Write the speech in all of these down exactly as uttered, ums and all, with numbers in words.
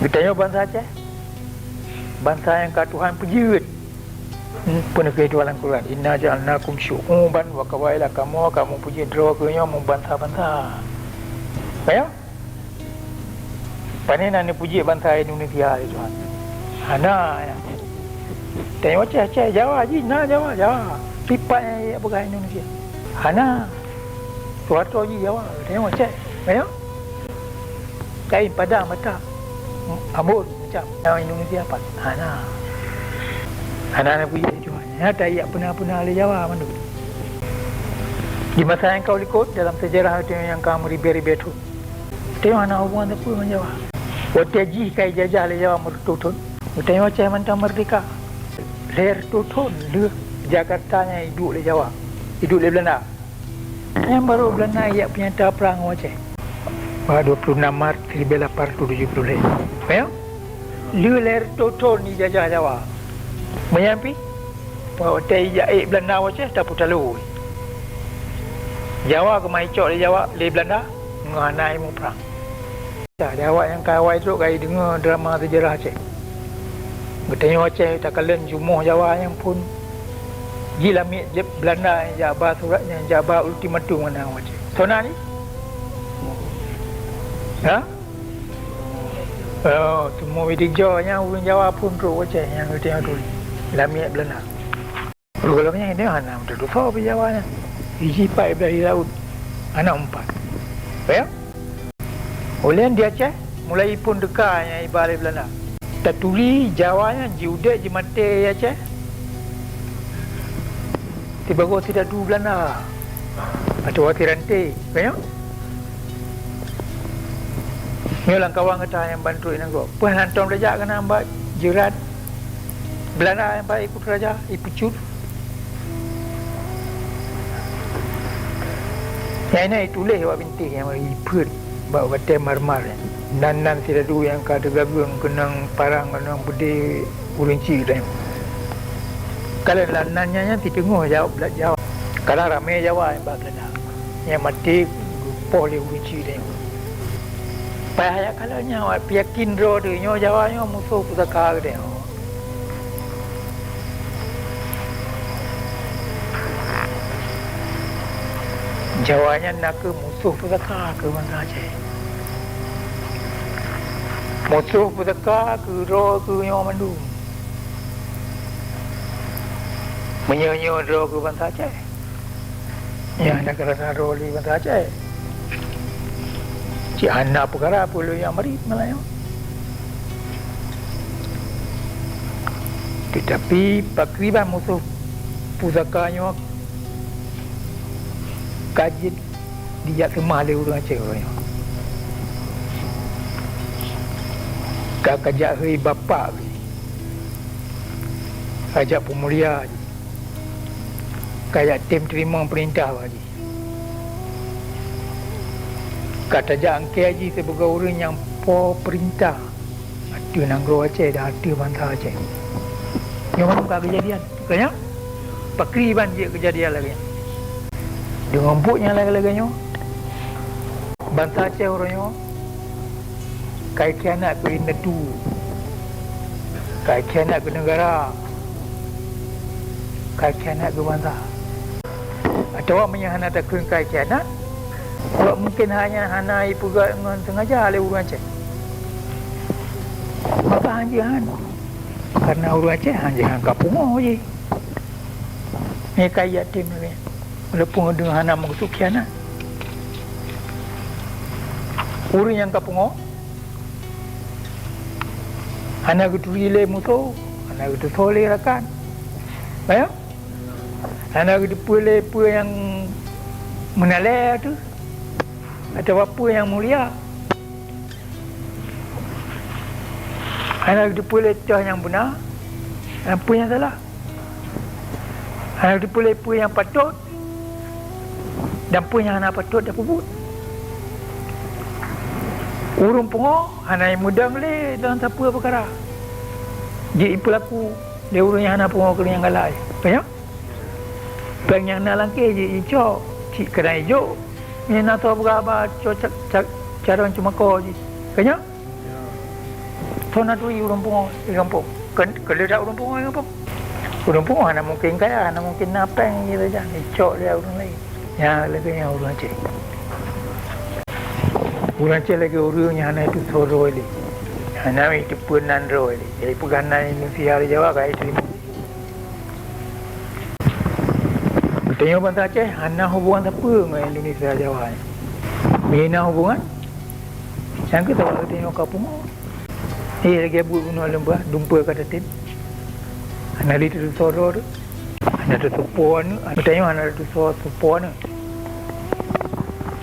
Geutanyoe bansa Aceh, bansa nyang ka Tuhan peujeuet. Peue na keuh Tuhan lam Quran, "Inna ja'alnakum syu'uban wa qabaila", kamoe ka meupeujeuet droe geutanyoe meubansa-bansa. Ka nyo? Pane na neupeujeuet bansa Indonesia lé Tuhan? Hana, ya. Tanyoe Aceh, Aceh, Jawa jih na Jawa, Jawa. Tipak nyang peugah Indonesia. Hana. Soeharto jih Jawa, tanyoe Aceh. Ka nyo? Kain, Padang, Batak, Ambon, macam. Nyang Indonesia pat? Hana. Hana na buyue Jawa. Nyata jak peuna-peuna lé Jawa mandum. Di masa nyang ka u likot, dalam sejarah geutanyoe nyang ka meuribèe-ribèe thon, geutanyoe hana hubungan sapeue ngon Jawa. Watèe jih ka ijajah lé Jawa meureutoh thon, geutanyoe Aceh mantong meurdehka. Lhèe reutôh thon lheueh Jakarta nyan iduek lé Jawa, iduek lé Beulanda. Nyan barô Beulanda ijak peunyata prang ngon Aceh bak dua puluh enam Maret seribu lapan ratus tujuh puluh lhèe. Nyo, lheueh lhèe reutôh thon ijajah Jawa. Meunyan pih, watèe ijak ék Beulanda u Aceh, tapeutalo. Jawa keumah icok lé Jawa, lé Beulanda, ngon hana imuprang. Di awak nyang ka awai trok ka jideungoe drama seujarah Aceh. Geutanyoe Aceh takalon jumoh Jawa nyang phon jilamiet jeuet Beulanda nyang jak ba surat, nyang jak ba ultimatum ngon ureueng Aceh. Soe nan jih? Ha? Oh, Teungku Widikjaya nyan ureueng Jawa phon trok Aceh nyang geutanyoe turi lamiet Beulanda. Lagèe nyan, nyan hana meututoe soe pih Jawa nyan. Iji pat ibadah di laôt, hana umpat. Ya? Ulèe di Aceh, mulai phon teuka nyang iba lé Beulanda. Taturi Jawa nyan jiudép jimaté di Aceh. Sibagoe sidadu Beulanda. Atawa siranté, ka nyo? Nyoe lam kawan gata nyang ban trok nanggroe. Peue hana tom tajak keunan bak jeurat Beulanda nyang bak iku raja, ipeucut. Nyang na ituléh bak bintéh nyang ipeuet bak batèe marmar nyan. Nan-nan sidadu nyang ka teugageung keunong parang, keunong beudé ureueng chik tanyoe. Kalon nan-nan nyan, nyan siteungoh Jawa, Jawa. Kadang ramé Jawa nyang bak Beulanda. Nyang maté geupoh lé ureueng chik tanyoe. Payah jak kalon nyan, awak peuyakin droe teuh nyoe Jawa nyoe musoh pusaka geutanyoe. Jawa nyan nakeuh musoh pusaka keu bansa Aceh. Musoh pusaka keu droe keu nyoe mandum. Meunyoe nyoe droe keu bansa Aceh, nyan hana keurasa droe lé bansa Aceh. Cit hana peukara peue lôn jak marit malam nyoe. Teutapi pakriban musoh pusaka nyoe ka jeuet dijak seumah lé ureueng Aceh uroe nyoe. Ka, ka jak hôi bapak jih, ka jak peumulia jih, ka jak tem teurimong peurintah bak jih. Ka tajak angkée jih sibagoe ureueng nyang po peurintah ateueh nanggroe Aceh dan ateueh bansa Aceh. Nyoe ka keujadian. Ka nyan? Pakriban jeuet keujadian lagée nyan. Deungon buet nyang lagée-lagée nyoe, bansa Aceh uroe nyoe ka ikhianat keu indatu, ka ikhianat keu neugara, ka ikhianat keu bansa. Atawa meunyoe hana takheun ka ikhianat, awak mungken hana, hana ipeugah ngon sengaja lé ureueng Aceh. Maka hanjeuet han. Karena ureueng Aceh hanjeuet han ka pungoe jih. Nyan ka yatim lagée nyan. Walaupun deungon hana meukeusud khianat. Ureueng nyang ka pungoe, hana geuturi lé musoh, hana geutusoe lé rakan. Ka nyo? Hana geuteupeue lé peue nyang meunalée ateueh, atawa peue nyang mulia. Hana geuteupeue lé toh nyang beuna, dan peue nyang salah. Hana geuteupeue lé peue nyang patot, dan peue nyang hana patot tapeubuet. Ureueng pungoe hana jimeudong lé dalam sapeue peukara jeuet jipeulaku lé ureueng nyang hana pungoe keu nyang galak. Ka nyo? Péng nyang na lam kéh jeuet jicok, cit keunan ijok. Nyan na soe peugah haba cok ca-, ca-, carông ceumakô jih. Ka nyo? Soe na turi ureuëng pungo di gampông? Kon, kon le that ureuëng pungo di gampông. Ureuëng pungo hana mungken kaya, hana mungken na péng, gitu saja. Dicok lé ureuëng laén. Nyan lagée nyan ureuëng Aceh. Ureuëng Aceh lagée ureuëng nyang hana jiteusoe droe lé. Hana jiteupeue nan droe lé. Jadi peugah nan Indonesia di Jawa ka jiteurimong. Geutanyoe bansa Aceh hana hubungan sapeue ngon Indonesia Jawa nyan. Meunyoe na hubungan, nyang keuh sabab geutanyoe ka pungo. Eh, lagée buet bunoe lôn peugah, dumpeue ka tatem. Hana lé teusoe droe teuh. Hana teusoe po aneuëk, geutanyoe hana teusoe po aneuëk.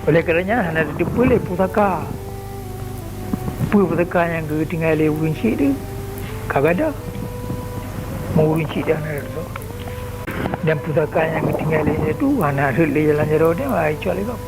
Oleh karenanya hana tateupeue lé pusaka. Peue pusaka nyang geutinggai lé ureuëng chik teuh ka gadôh. Meu ureuëng chik teuh hana teusoe. Dan pusaka nyang geutinggai lé nyan teuh hana rhot lé jalan jaroe teuh, ai cok lé gob.